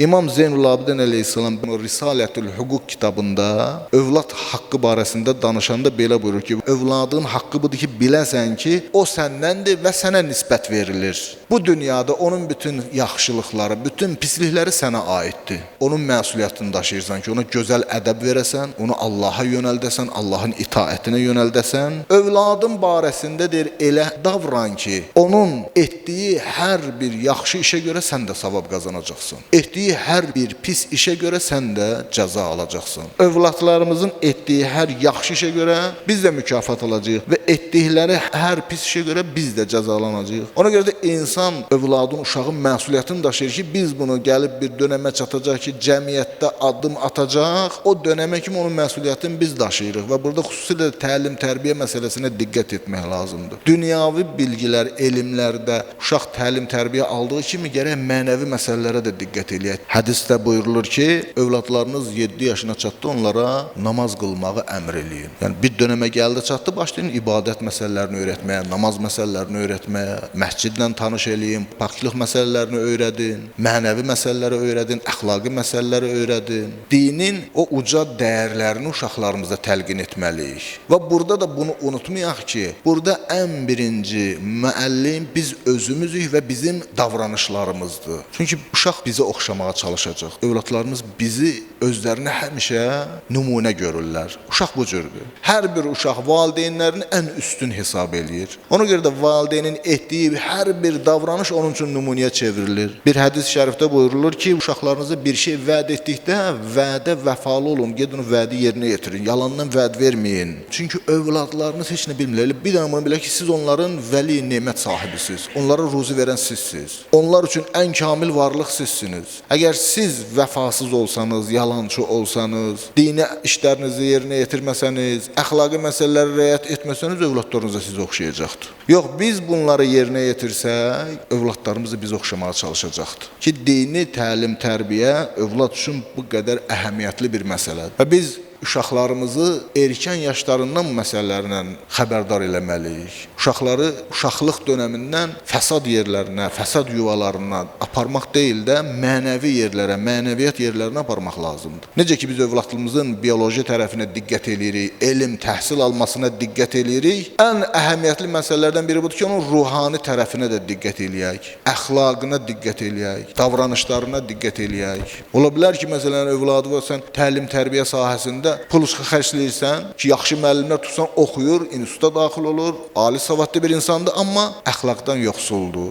İmam Zeynül Abidin əleyhissalam Risalətül Hüquq kitabında övlad haqqı barəsində danışanda belə buyurur ki, övladın haqqı budur ki, biləsən ki, o səndəndir və sənə nisbət verilir. Bu dünyada onun bütün yaxşılıqları, bütün pislikləri sənə aiddir. Onun məsuliyyətini daşıyırsan ki, ona gözəl ədəb verəsən, onu Allaha yönəldəsən, Allahın itaətinə yönəldəsən. Övladın barəsində deyir, elə davran ki, onun etdiyi hər bir yaxşı işə görə sən də savab qazanacaqsan. Etdiyi hər bir pis işə görə sən də cəza alacaqsan. Övladlarımızın etdiyi hər yaxşı işə görə biz də mükafat alacağıq və etdikləri hər pis işə görə biz də cəzalanacağıq. Ona görə də insan övladın, uşağın məsuliyyətini daşıyır ki, biz bunu gəlib bir dönəmə çatacaq ki, cəmiyyətdə addım atacaq, o dönəmə kimi onun məsuliyyətini biz daşıyırıq və burada xüsusilə də təlim, tərbiyə məsələsinə diqqət etmək lazımdır. Dünyavi bilgilər, elmlərdə uşaq təlim, tərbiyə aldığı kimi gərək mənəvi məsələlərə də diqqət eləyək. Hədisdə buyurulur ki, övladlarınız 7 yaşına çatdı, onlara namaz qılmağı əmr eləyin. Yəni bir dönəmə gəldi, çatdı, başlayın ibadət məsələlərini öyrətməyə, namaz məsələlərini öyrətməyə, məscidlə tanış eləyin, paklıq məsələlərini öyrədin, mənəvi məsələləri öyrədin, əxlaqi məsələləri öyrədin. Dinin o uca dəyərlərini uşaqlarımıza təlqin etməliyik. Və burada da bunu unutmayaq ki, burada ən birinci müəllim biz özümüzük və bizim davranışlarımızdır. Çünki uşaq bizə oxşamağa çalışacaq. Övladlarımız bizi özlərinə həmişə nümunə görürlər. Uşaq bu cürdür. Hər bir uşaq valideynlərini ən üstün hesab eləyir. Ona görə də valideynin etdiyi hər bir davranış onun üçün nümunəyə çevrilir. Bir hədis-i şərifdə buyurulur ki, uşaqlarınıza bir şey vəd etdikdə vədə vəfalı olun, gedin o vədi yerinə yetirin. Yalandan vəd verməyin. Çünki övladlarınız heç nə bilmirlər. Elə bir dənə bunu bilir ki, siz onların vəli nemət sahibisiniz. Onlara ruzi verən sizsiniz. Onlar üçün ən kamil varlıq sizsiniz. Əgər siz vəfasız olsanız, yalançı olsanız, dini işlərinizi yerinə yetirməsəniz, əxlaqi məsələlərə riayət etməsəniz, övladlarınız da sizə oxşayacaqdır. Yox, biz bunları yerinə yetirsək, övladlarımız da bizə oxşamağa çalışacaqdır. Ki dini təlim, tərbiyə övlad üçün bu qədər əhəmiyyətli bir məsələdir. Və biz uşaqlarımızı erkən yaşlarından bu məsələlərlə xəbərdar eləməliyik. Uşaqları uşaqlıq dönəmindən fəsad yerlərinə, fəsad yuvalarına aparmaq deyil də mənəvi yerlərə, mənəviyyat yerlərinə aparmaq lazımdır. Necə ki biz övladımızın bioloji tərəfinə diqqət eləyirik, elm, təhsil almasına diqqət eləyirik, ən əhəmiyyətli məsələlərdən biri budur ki, onun ruhani tərəfinə də diqqət eləyək, əxlaqına diqqət eləyək, davranışlarına diqqət eləyək. Ola bilər ki, məsələn, övladı var, sən təlim, tərbiyə sahəsində pul xərcləyirsən ki, yaxşı müəllimlər tutsan, oxuyur, instituta daxil olur, ali savadlı bir insandır, amma əxlaqdan yoxsuldur.